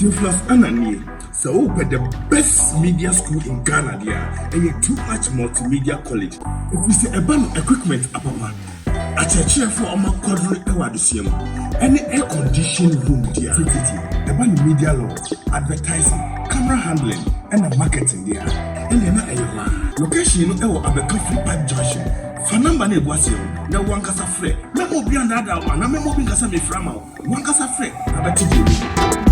Theophilus Annan nie. Sɛ wopɛ the best media school in Ghana deɛ a, ɛyɛ Too Much Multimedia College. Ɛfiri sɛ ɛba no equipment apapa, akyerɛkyerɛfoɔ a wɔakwadare wɔ adesua mu, ɛne air conditioned room deɛ a, tititi ɛba no media law, advertising, camera handling ɛna marketing deɛ a, ɛnneɛ na ɛyɛ hɔ ara. Location no ɛwɔ Abɛka Free Pipe Junction. Fa number no a ɛgu aseɛ no na wo ankasa frɛ. Mɛma obi annaadaa wo anaa mɛma obi nka sɛ mefrɛ ama wo. Wankasa frɛ na bɛte deɛ ɛwɔ mu.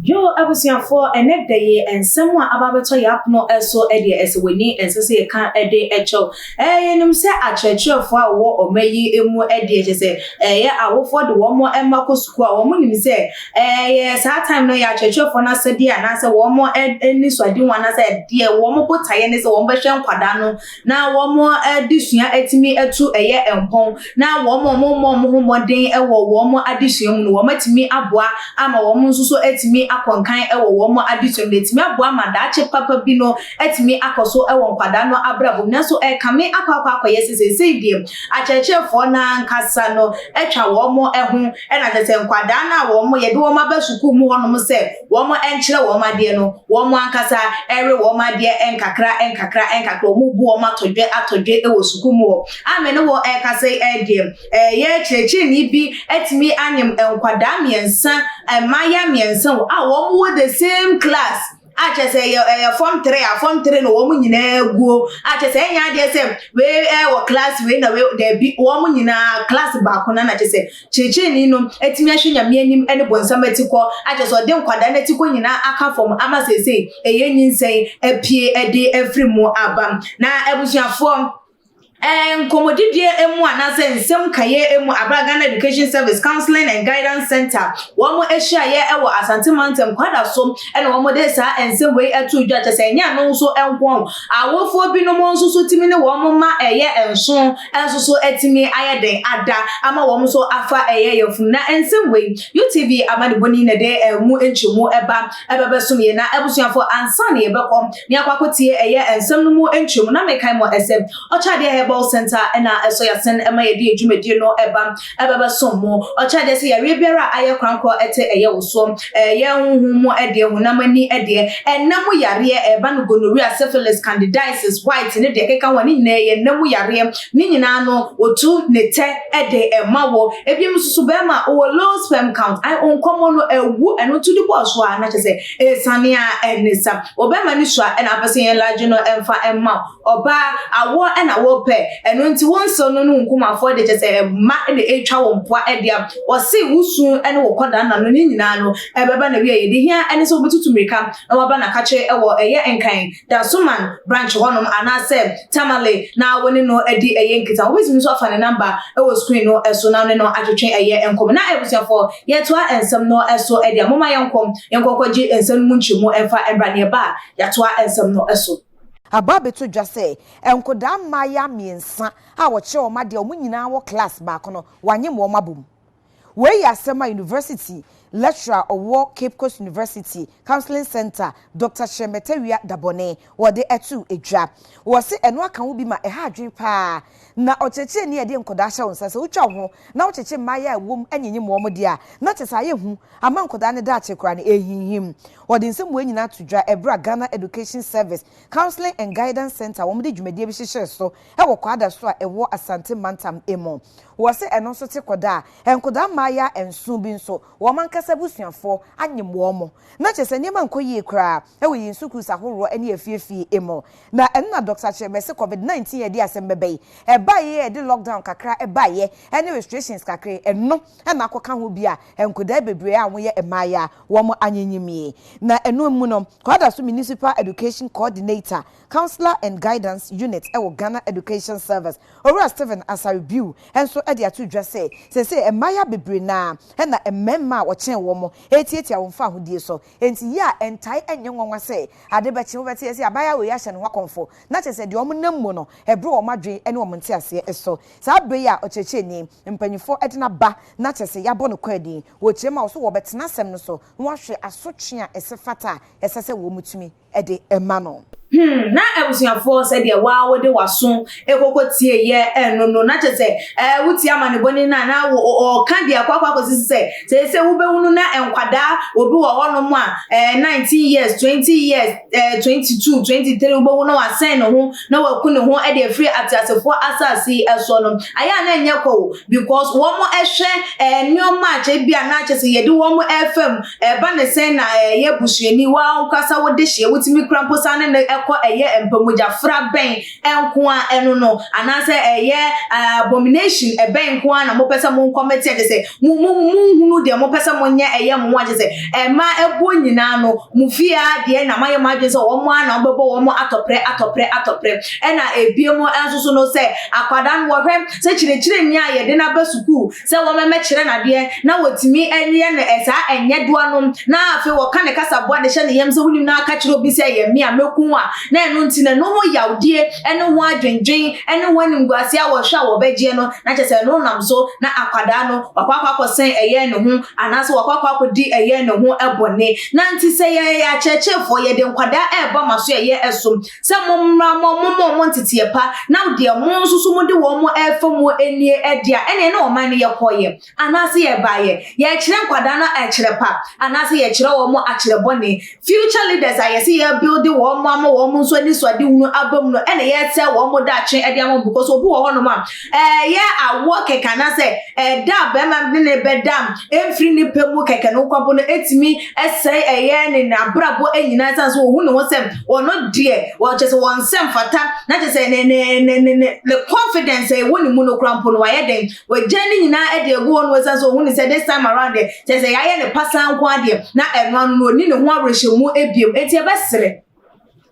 Yoo abusuafoɔ ɛnɛ da yi nsɛm a aba abɛtɔ yɛn apono so deɛ ɛsɛ w'ani ɛnsɛ sɛ yɛka de kyɛw. Ɛɛ yɛnim sɛ akyerɛkyerɛfoɔ a wɔwɔ ɔma yi mu deɛ kyerɛ sɛ ɛyɛ awofoɔ de wɔn mma kɔ sukuu a wɔn nim sɛ Ɛyɛ saa time no yɛ akyerɛkyerɛfoɔ no asɛdeɛ anaasɛ wɔn anisoadehu anaasɛ deɛ wɔn botaeɛ ne sɛ wɔn bɛhwɛ nkwadaa no na wɔn adesua atumi atu ɛyɛ mpɔn na wɔn a wɔn mmɔ wɔn ho mmɔden wɔ wɔn adesua mu no wɔn atumi aboa ama wɔn nso so atumi akɔ nkan wɔ wɔn adesua mu na atumi aboa ma daakye papa bi no atumi akɔ so wɔ nkwadaa no abrabɔ mu. Nanso ɛrekame akɔ akɔ akɔyɛ sɛ seesei deɛ akyerɛkyerɛfoɔ no ankasa no atwa wɔn ho na kyerɛ sɛ nkwadaa no a wɔn yɛde wɔn aba sukuu mu hɔnom sɛ wɔn nkyerɛ wɔn adeɛ no, wɔn ankasa ɛre wɔn adeɛ nkakra nkakra nkakra, wɔn bu wɔn atɔdwe atɔdwe wɔ sukuu mu hɔ. A me ne wɔ ɛrekasa yi deɛ, ɛyɛ kyerɛkyerɛni bi atumi anyem nkwadaa mmiɛnsa, mmaayewa mmiɛnsa a wɔn wɔ the same class. A kyerɛ sɛ ɛyɛ ɛyɛ form three a form three na wɔn nyinaa guo. A kyerɛ sɛ ɛnyɛ adeɛ sɛ wei ɛwɔ class wei na wei daabi wɔn nyinaa class baako na na kyerɛ sɛ kyerɛkyerɛni no atumi ahwɛ nyame anim ne bonsam atikɔ a kyerɛ sɛ ɔde nkwadaa no atikɔ nyinaa aka fam ama seesei ɛyɛ nyinsɛn apue de afiri mu aba. Na abusuafoɔ. Nkɔmmɔdidie mu anaasɛ nsɛm nkaeɛ mu aberɛ a Ghana Education Service Counselling and Guidance Centre wɔn ahyiaeɛ wɔ Asante Mantam Kwadaso na wɔn de saa nsɛm wei ato dwa kyɛ sɛ ɛnyɛ ɛno nso nko awofoɔ binom nso so tumi ne wɔn mma ɛyɛ nso nso so atumi ayɛ den ada ama wɔn nso afa ɛyɛ yafunu na nsɛm wei UTV amanebɔni na ɛde ɛmu nkyɛmu ɛba ɛbɛbɛsom yɛn na abusuafoɔ ansa na yɛbɛkɔ na yɛakɔ akɔtie ɛyɛ nsɛm no mu nkyɛmu na mekae mo ɛsɛ Ɔkyɛadeɛ Herbal Centre na ɛsɔ yɛasen ma yɛde yɛn dwumadie no ba bɛbɛsom mo. Ɔkyɛadeɛ sɛ yareɛ biara a ayɛ korankorɔ ɛte ɛyɛ wo soɔ, ɛyɛ honhom mu deɛ, honam ani deɛ, ɛnna mu yareɛ, ɛba no gonorrhea, syphilis, candidiasis, white ne deɛ ɛkeka ho a ne nyinaa ɛyɛ nna mu yareɛ. Ne nyinaa no wɔtu ne tɛ de ma wo. Ebinom nso so bɛrima wowɔ low sperm count, ae wo nkɔmmɔ no awu, ɛno nso de bɔɔ so a na kyerɛ sɛ ɛresiane a ɛne sa. Wɔ bɛrima no su a ɛna apɛ sɛ yɛn enlarge no mfa mma wo. Ɔbaa, awoɔ na wopɛ, ɛno nti wo nsew no ne wo nkumafoɔ de kyɛ sɛ mma na ɛretwa wo mpoa dea. Wɔse wo su ne wo kɔdaanna no ne nyinaa no ɛbɛba n'awieɛ. Deɛ ɛhia ne sɛ wobɛtutu mmirika na woaba Nakakye wɔ ɛyɛ Nkran, Dansoman branch hɔnom anaasɛ Tamale na wo ne no adi ɛyɛ nkitaho. Wobɛtumi nso afa ne number wɔ screen no so na wo ne no atwetwe ɛyɛ nkɔmmɔ. Na abusuafoɔ yɛretoa nsɛm no so dea, momma yɛnkɔ yɛnkɔkɔgye nsɛm no mu nkyerɛmu mfa mmra na yɛba a yɛatoa nsɛm no so. Aba abɛto dwa sɛ nkwadaa mmaayaa mmiɛnsa a wɔkyerɛ wɔn adeɛ a wɔn nyinaa wɔ class baako no, wɔanyem wɔn abom. Wei yɛ asɛm a University lecturer a ɔwɔ Cape Coast University Counselling Centre, Doctor Kyeremɛtawia Dabɔne, wɔde too dwa. Wɔse ɛno aka ho bi ma ɛha adwene pa ara. Na ɔkyerɛkyerɛni a ɛde nkwadaa hyɛ wo nsa, sɛ wotwa wo ho na wokyekye mmaayaa a ɛwom nyinyi wɔn deɛ a, na kyerɛ sɛ ayɛ hu ama nkwadaa no daakye koraa no ɛrehinhim. Wɔde nsɛm wei nyinaa to dwa ɛberɛ a Ghana Education Service Counselling and Guidance Centre a wɔde dwumadie bi hyehyɛɛ so wɔ Kwadaso a ɛwɔ Asante Mantam mu. Wɔse ɛno nso te kɔda a nkwadaa mmaayaa nson bi nso wɔn ankasa abusuafoɔ anyem wɔn. Na kyerɛ sɛ nneɛma nkɔ yie koraa wɔ yɛn sukuus ahoroɔ ne afiefie mu. Na ɛno na Dɔkta Kyeremeh se Covid 19 a ɛde asɛm bɛba yi ɛbaeɛ a ɛde lockdown kakra baeɛ ne restrictions kakra yi ɛno na akɔka ho bi a nkwadaa bebree a wɔyɛ mmaayaa wɔn anyinyim yi. Na ɛno mu no, Kwadaso Municipal Education Coordinator, Counsellor and Guidance Unit wɔ Ghana Education Service, Owura Stephen Asare Biu nso de ato dwa sɛ, seesei mmaayaa bebree no ara na mmarima a wɔkyɛn wɔn retiatia wɔn fahodie so. Enti yɛ a ɛntae nyɛ nwanwa sɛ ade bɛkye wobɛte sɛ abaayaa wei ahyɛ ne ho akɔmfo, na kyerɛ sɛ deɛ wɔnam mu no, ɛboro wɔn adwene ne wɔn nteaseɛ so. Saa berɛ yi a ɔkyerɛkyerɛni, mpanimfoɔ de no aba na kyerɛ sɛ yɛabɔ no kwaadin, wɔkyerɛ mu a wɔso wɔbɛtena asɛm no so na wɔahwɛ asotwe a ɛsɛ fata a ɛsɛ sɛ wɔtumi de ma no. Na abusuafoɔ, sɛdeɛ waa wode w'aso ekoko tie yɛ ɛno no, na kyerɛ sɛ wotie amanebɔne no a, na ɔka deɛ akɔ akɔsisi sɛ sɛ wobɛhunu na nkwadaa obi wɔ hɔnom a 19 years, 20 years, 22, 23, wobɛhu na wasɛn ne ho na waku ne ho ɛde afiri ateasefoɔ asase yi ɛso no. Ayɛ a na ɛnyɛ kɔ o, because wɔn ɛhwɛ nneɛma a kyɛ bi a na kyerɛ sɛ yɛde wɔn ɛfam ɛba ne sɛn na ɛyɛ busuani wa nkasa wode hyɛ wotumi kura mpo sa ne ne ɛkɔ ɛyɛ mpamogyafra bɛn nko a ɛno no, anaasɛ ɛyɛ abomination ɛbɛn nko a na mopɛ sɛ mo nkɔmɛte ɛkyɛ sɛ mo mo mo nhunu deɛ mopɛ sɛ monyɛ ɛyɛ mo ho akyɛ sɛ ɛma ɛboɔ nyinaa no mo fie a deɛ na mayɛ mo adwene sɛ wɔn a na wɔbɛbɔ wɔn atɔprɛ atɔprɛ atɔprɛ. Ɛna ebie mu nso so no, sɛ akwadaa no wɔhwɛ sɛ kyerɛkyerɛni a yɛde no aba sukuu sɛ wɔmɛmɛkyerɛ n'adeɛ na wɔtumi ɛyɛ no ɛsaa ɛnyɛ doa no, na afei wɔka ne kasaboa de hyɛ ne yam sɛ wonim na aka kyerɛ obi sɛ ɛyɛ me a mɛku a, na ɛno nti no ɛno ho yawdie, ɛne ho adwendwen, ɛne ho animguase a wɔhwɛ a wɔbɛgyeɛ no, na kyerɛ sɛ ɛno nam so na akwadaa no wakɔ akɔsɛn ɛyɛ ne ho anaasɛ wakɔ akɔdi ɛyɛ ne ho ɛbɔne. Na nti sɛ yɛyɛ akyerɛkyerɛfoɔ, yɛde nkwadaa ɛɛba ma so ɛyɛ ɛsom sɛ mommra mo mo mo nteteɛ pa, na deɛ mo nso so mode wɔn mo ɛɛfa mu nie ɛde a, ɛneɛ ne ɔman no yɛkɔɔyɛ anaasɛ yɛbaayɛ, yɛkyerɛ nkwadaa no ɛkyerɛ pa anaasɛ yɛkyerɛ wɔn mo akyerɛ bɔne. Future leaders a yɛsɛ yɛbuild wɔn mo ama wɔn mo nso ani so ade hunu aba mu no, ɛna yɛsɛ wɔn mo daakye ɛde ama, because obi wɔ hɔnom a ɛyɛ awoɔ kɛkɛ anaasɛ ɛda a bɛrima ne ne bɛda ɛmfiri ne pɛ mu kɛkɛ no nkwabɔ no ɛtumi ɛsɛe ɛyɛ ne n'abrabɔ nyinaa, ɛsan so ohun ne ho sɛ ɔno deɛ wɔkyɛ sɛ wɔn nsɛm fata, na kyerɛ sɛ ne confidence a ɛwɔ ne mu no kora mpo no, wayɛ den wɔgya ne nyinaa ɛde agu hɔ no, ɛsan so ohun ne sɛ this time around deɛ, kyerɛ sɛ yɛayɛ ne pasa nko adeɛ, na ɛno ano no oni ne ho awerɛhyɛmu ebiem. Eti ɛbɛsrɛ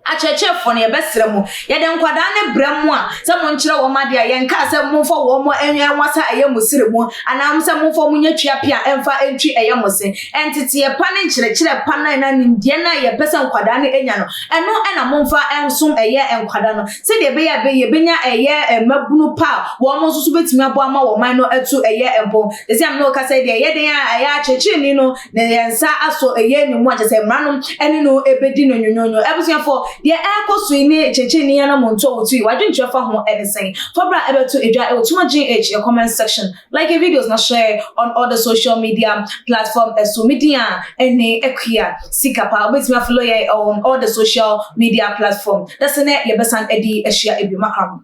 akyerɛkyerɛfoɔ no, yɛbɛsrɛ mo, yɛde nkwadaa ne brɛ mu a sɛ monkyerɛ wɔn adeɛ a, yɛnkaa sɛ momfa wɔn mo nwasa ɛyɛ mo sere mu anaa sɛ momfa mo nyɛ tua pia ɛmfa ntwi ɛyɛ mo se. Ɛnteteɛ pa ne nkyerɛkyerɛ pa no na nimdeɛ no a yɛpɛ sɛ nkwadaa no anya no, ɛno ɛna momfa nsom ɛyɛ nkwadaa no, sɛdeɛ ɛbɛyɛ a ɛbɛyɛ yɛbɛnya ɛyɛ mmabunu pa a wɔn nso so bɛtumi aboa ama wɔn man no atu ɛyɛ mpɔn. Ɛsi am ne wɔkasa deɛ, ɛyɛ den a ɛyɛ akyerɛkyerɛni no na yɛn nsa asɔ ɛyɛ ne mu a kyerɛ sɛ mmara no ɛne no ɛbɛdi no nwonwonwo. Abusuafoɔ, deɛ ɛrekɔ so yi ne kyerɛkyerɛni anamonto a wɔtu yi, wadwentwerɛ fa ho ɛne sɛn? Fɔbra ɛbɛto edwa ɛwɔ Tuma GH yɛ comment section. Like your videos na share on all the social media platform. Ɛso media ɛne Akua Sika Pa, wobɛtumi afollow yɛn on all the social media platform. Dɛsɛ nɛ yɛbɛsan ɛde ahyia ebi makram.